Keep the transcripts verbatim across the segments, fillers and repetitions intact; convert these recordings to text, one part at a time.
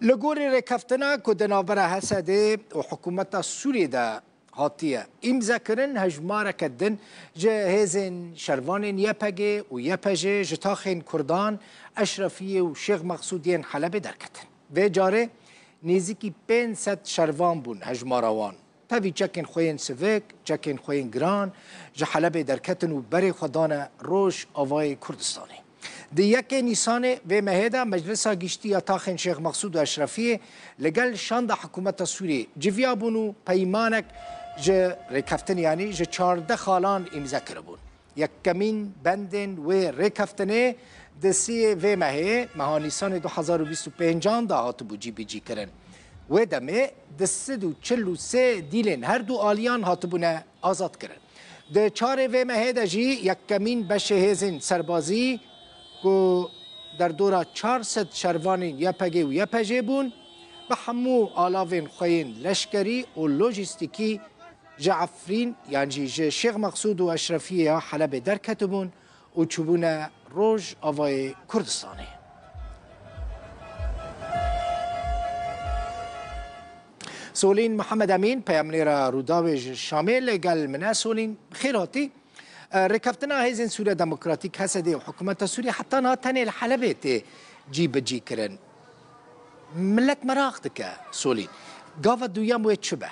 Li gorî rêkeftina ku di navbera H S D û hikûmeta Sûriyê de hatiye îmzekirin, hejmareke din ji hêzên şervanên Y P G û Y P J ji taxên Kurdan, Eşrefiyê û Şêx Mexsûd yên Helebê derketin. Vê carê nêzîkî pênc sed şervan bûn hejmara wan. Tevî çekên xwe yên sivik, çekên xwe yên giran ji Helebê derketin û berê xwe dane Rojavayê Kurdistanê. Di yekê Nîsanê vê mehê de Meclisa Giştî ya Taxên Şêx Mexsûd û Eşrefiyê li gel şanda hikûmeta Sûriyê civiyabûn û peymanek ji rêkeftin, yanî ji çardeh xalan îmze kiribûn. Yekemîn bendên wê rêkeftinê di siyê vê mehê, meha Nîsanê du hezar û bîst û pêncan de hatibû cîbicîkirin. Wê demê di sed û çil û sê dîlên her du aliyan hatibûne azadkirin. Di çarê vê mehê de jî yekemîn beşê hêzên serbazî ku derdora çar sed şervanên Y P G û Y P J bûn, bi hemû alavên xwe yên leşkerî û lojîstîkî ji Efrîn, yan jî ji Şêx Mexsûd û Eşrefiyê ya Helebê derketibûn û çûbûne Rojavayê Kurdistanê. Solîn Mihemed Emîn, peyamnêra Rûdawê ji Şamê li gel min e. Solîn, bi xêr hatî. E, rêkeftina Hêzên Sûriya Demokratîk, H S D, û hikûmeta Sûriyê heta niha tenê li Helebê tê cîbicîkirin. Milet meraq dike, Solîn. Gava duyem wê çi be?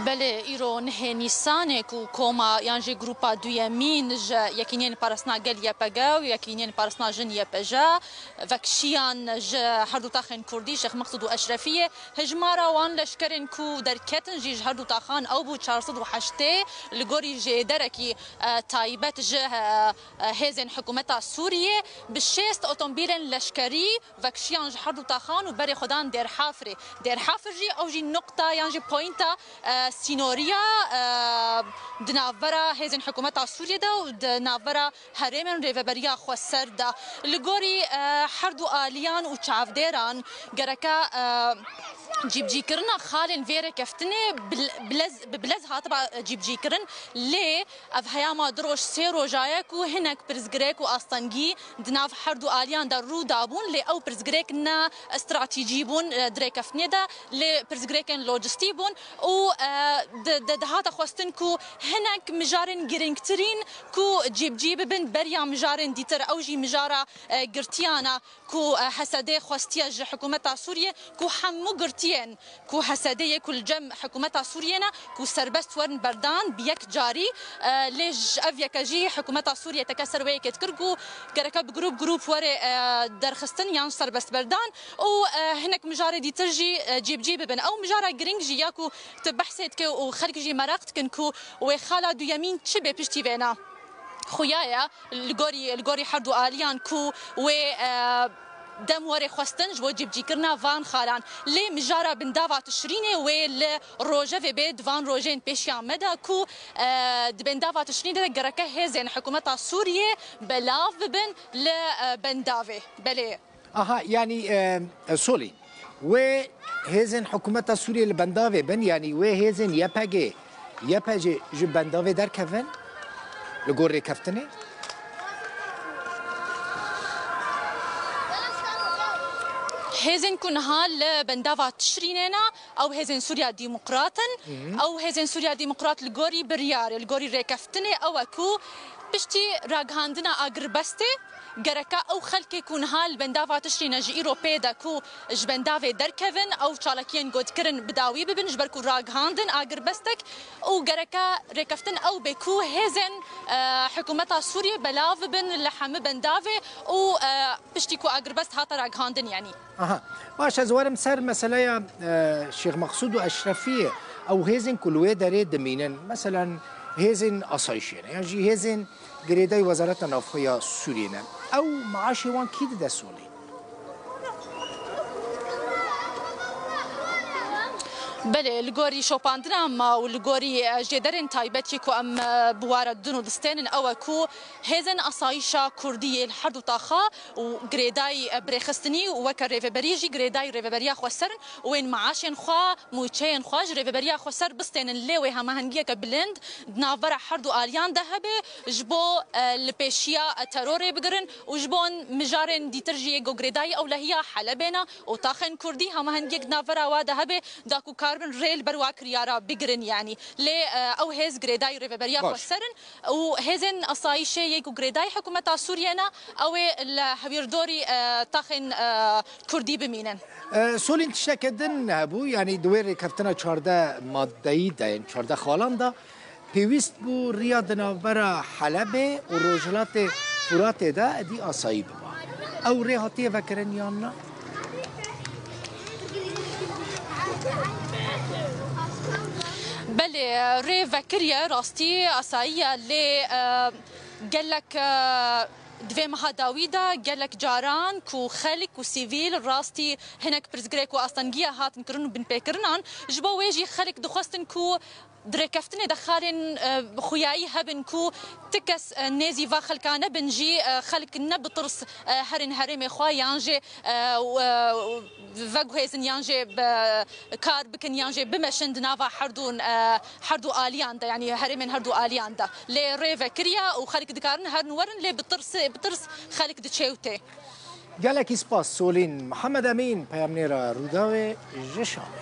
Belê, îro nehê Nîsanê ku koma yan jî grûpa duyemîn ji Yekîniyên Parastina Gel Y P G û Yekîniyên Parastina Jin Y P J vekşiyan ji herdu taxên Kurdî Şêx Mexsûd û Eşrefiyê, hejmara wan leşkerên ku derketin jî ji herdu taxan ew bû çar sed û heştê, li gorî jêderekî, e, taybet ji, e, e, hêzên hikûmeta Sûriyê bi şêst otomobîlên leşkerî vekşiyan ji herdu taxan û berê xwe dan Dêrhafirê. Dêrhafir jî ew jî nuqta yan jî poynta, e, sînoriya, e, di navbera hêzên hikûmeta Sûriyê de û di navbera herêmên Rêveberiya Xweser de. Li gorî, e, herdu aliyan û çavdêran gereke, e, cîbicîkirina xalên vê rêkeftinê bi, bi lez, bi bilez hatiba cîbicîkirin, lê ev heyama du roj sê roja ye ku hinek pirsgirêk û astengî di nav herdu aliyan de rû dabûn, lê ew pirsgirêk ne stratejî bûn, e, di rêkeftinê de, lê pirsgirêkên lojistî bûn û, e, di, di, dihate xwestin ku hinek mijarên girîngtirîn ku cîbicî bibin beriya mijarên dîtir, ew jî mijara, e, girtiyana ku, e, H S D xwestiye ji hikûmeta Sûriyê ku hemû girtiyên ku H S D yê ku li cem hikûmeta Sûriyê ne, ku serbest werin berdan bi yek carî, e, lê ji ev yeke jî hikûmeta Sûriyê teke ser wê yekê dikir ku gereke bi grûp grûp were, e, derxistin yan serbest berdan û, e, hinek mijarê dîtir jî, e, cîbicî bibin. Ew mijara girîng jî ya ku tu behsê dike û xelk jî meraq dikin ku wê xala duyemîn çi bê piştî vêna. Xuya ye li gorî, li gorî herdu aliyan ku wê, e, dem were xwestin ji bo cîbicîkirina van xalan. Lê mijara bindava Tişrînê wê li rojevê bê di van rojên pêşiya me de ku, e, di bendava Tişrînê de gereke hêzên hikûmeta Sûriyê belav bibin li, e, bendavê. Belê. Aha, yanî, e, e, Solî, wê hêzên hikûmeta Sûriyê li bendavê bin, yanî wê hêzên Y P G, Y P J ji bendavê derkevin li gor rêkeftinê? Hêzên ku niha li bendava Tişrînê ne, ew hêzên Sûriya Demokrat in. Ew hêzên Sûriya Demokrat li gorî biryarê, li gorî rêkeftinê ew e ku piştî ragihandina agirbestê, gereke ew xelkê ku niha li bendava Tişrîne ji îro pê de ku ji bendavê derkevin, ew çalakiyên gotkirin bi dawî bibin, ji ber ku ragihandin agirbestek û gereke rêkeftin ew bê ku hêzên, e, hikûmeta Sûriyê belav bibin li hemî bendavê û, e, piştî ku agirbest hate ragihandin, yanî. Aha. Baş, ez werim ser meseleya, e, Şêx Mexsûd û Eşrefiyê. Ew hêzên ku li wê derê dimînin, meselen hêzên asayişê ne, yan jî hêzên girêdayî Wezareta Navxwe ya Sûriyê ne. Ew maaşê wan kî dide Solî? Belê, li gorî şopandina me û li gorî, e, jêderên taybet yê ku em, e, bi we re didin û distênin, ew e ku hêzên asayîşa kurdî yê li her du taxa û girêdayî, e, birêxistinî û weke rêveberiyê jî girêdayî rêveberiya xweser in û ên meaşên xwe, mûçeyên xwe ji rêveberiya xweser bistênin, lê wê hemahengiyeke bilind di navbera her du aliyan de hebe ji bo, e, li pêşiya, e, terorê bigirin û ji bo mijarên dîtir jî yê ku girêdayî ewlehiya Helebê ne û taxên kurdî hemahengiyek di navbera wa de hebe da ku karibin rê li ber wa kiryara bigirin, yanî. Lê, e, ew hêz girêdayî rêveberiya Baş. xweser in û hêzên asayîşê yê ku girêdayî hikûmeta Sûriyê ne, ew ê li hewîrdorî, e, taxên, e, kurdî bimînin. E, Solîn, tişteke din hebû, yanî di wê rêkeftina çardeh maddeyî de, yên çardeh xalan de, pêwîst bû riya di navbera Helebê û Rojhilatê Furatê de êdî asayî biba. Ew rê hatiye vekirin yan na? Belê, rê vekiriye, rastî asayî ye, lê, e, gelek, e, di vê meha dawî de gelek caran ku xelk û sivîl rastî hinek pirsgirêk û astengiya hatin kirin û binpêkirinan, ji bo wê jî xelk dixwestin ku di rêkeftinê de xalên, e, xuyayî hebin ku ti kes, e, nêzî va xelka nebin jî, e, xelk ne bi tirs, e, herin herêmê xwe yan jî, e, û, e, veguhêzin yan jî bi kar bikin yan jî bimeşin di nava her du, e, her du aliyan de, yanî herêmên her du aliyan de. Lê rê vekiriye û xelk dikarin herin werin, lê bi tirs, bi tirs xelk diçe û tê. Gelekî spas Solîn. Mihemed Emîn, peyamnêra Rûdawê ji Şamê.